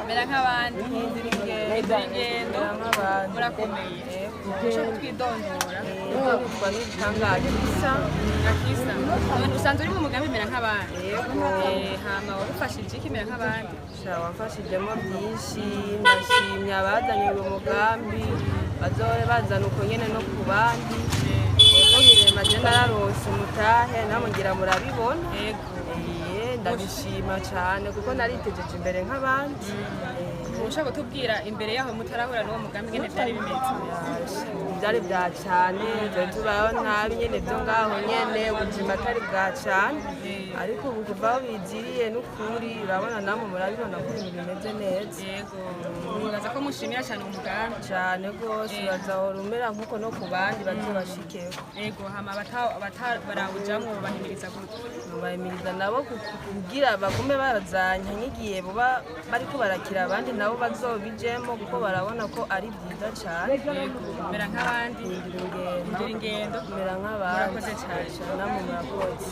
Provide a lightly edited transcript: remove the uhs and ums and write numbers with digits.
Mera nk'abandi. Hindura ingendo. Hindura ingendo. Mera nk'abandi. Murakomeye? Yego. Ushobora kutwidondora? Yego, nitwa Nibitanga Gisa. Gakisa, none usanzwe uri mu mugambi Mera nk'abandi? Yego. Hama wagufashije iki Mera nk'abandi? Sha, wamfashijemo byinshi. Ndashimye abazanye uwo mugambi, bazohore bazana uko nyene no ku bandi. Yego, birema je nararonse umutahe, namwe ngira murabibona. Ndabishima cane kuko naritejeje imbere nk'abandi. Ushobora kutubwira imbere yaho mutarahura n'uwo mugambi ingene vyari bimeze? Byari bya cane, twari tubayeho nabi nyene, byo ngaho nyene, ubuzima atari bwa cane, ariko ubu kuva aho biziriye, n'ukuri urabona, namwe murabibona ko ibintu bimeze neza. Yego, nibaza ko mushimira cyane uwo mugambi. Cane rwose, bazahora umera nk'uko no ku bandi bazobashikeho. Yego, hama barawujamwo bahimiriza gute? Bahimiriza nabo kugira bagume bazanye nk'igihe buba bariko barakira abandi, nabo bazobijemo kuko barabona ko ari byiza cane. Yego, mera nk'abandi. Hindura ingendo. Hindura ingendo. Mera nk'abandi. Murakoze cane. Namwe murakoze.